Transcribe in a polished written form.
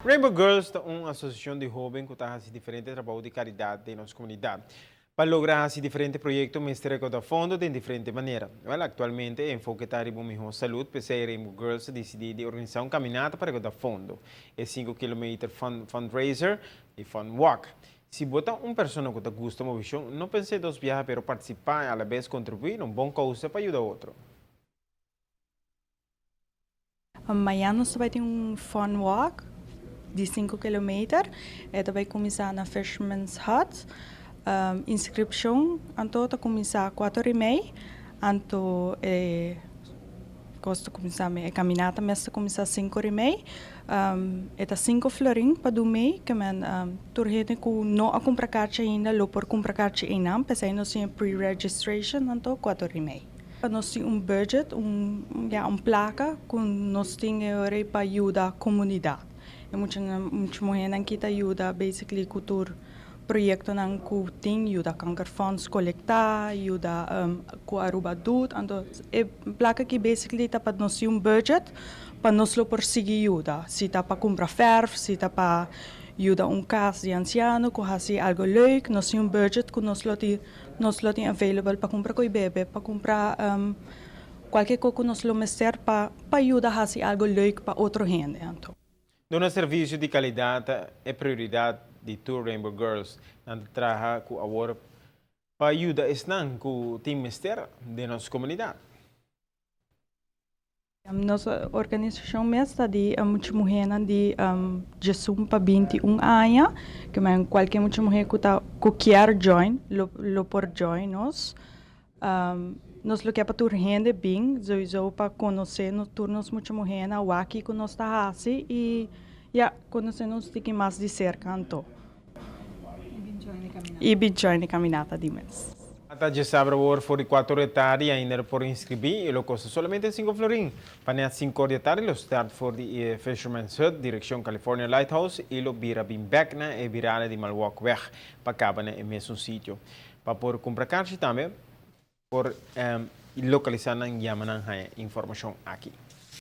Rainbow Girls ta un asosiashon di hóben ku ta hasi diferente trabou di karidat den nos komunidat. Pa logra hasi diferente proyekto mester rekouda fondo den diferente manera. Wèl, aktualmente e enfoke ta riba un mihó salud, p'esei Rainbow Girls a disidí di organisá un kaminata pa rekouda fondo, e sinku kilometer fun fundraiser i fun walk. Si bo ta un persona ku ta gusta movishon, no pens'é dos biaha pero partisipá i alabes kontribuí na un bon kousa pa yuda otro. Mañan nos ta bai tin un fun walk di sinku kilometer. E ta bai kuminsá na Fisherman's Hut. Inskripshon anto ta kuminsá kuater i mei, anto e kos ta kuminsá e kaminata mes ta kuminsá sinku i mei. E ta sinku florin pa dumei, ke men tur hende ku no a kumpra karchi ainda lo por kumpra karchi einan, p'esei nos tin e pre-registration anto kuater i mei. Pa nos tin un budget, un ya un placa cu nos tin e ora ey pa yuda comunidad. E muchanan mucha muhernan ki ta yuda basically cu tur proyectonan cu tin, yuda Kankerfonds colecta, yuda cu Aruba Doet. Anto e placa aki basically ta pa nos tin un budget pa nos lo por sigui yuda. Si ta pa cumpra verf, si ta pa yuda un cas di anciano cu haci algo leuk, nos tin un budget cu nos lo tin. Nos lo tin available pa cumpra coy bebe, pa cumpra cualke co cu nos lo mester pa pa yuda haci algo leuk pa otro hende anto. Duna servicio di calidad ta e prioridad di tur Rainbow Girls. Nan ta traha cu awor pa yuda esnan cu tin mester den nos comunidad. Nos organisashon mes ta di mucha muhénan di diesun pa 21 aña, ke men kualke mucha muhé ku ta ku kier join lo lo por join nos. Nos lo ke pa tur hende bin souiso pa konosé nos tur nos mucha muhénan wak kiko nos ta hasi i ya konosé nos tiki mas di serka anto. I bin join e kaminata di mes. Ata djesabra awor for di kuater or di tardi ainda lo por inskribí i lo kosta solamente sinku florin. Pa net sinku or di tardi lo start for di e Fisherman's Hut direkshon California Lighthouse i lo bira bin bèk na e birada di Malwokweg pa kaba na e mesun sitio. Pa por kumpra karchi tambe por lokalisá nan yama nan haña informashon aki.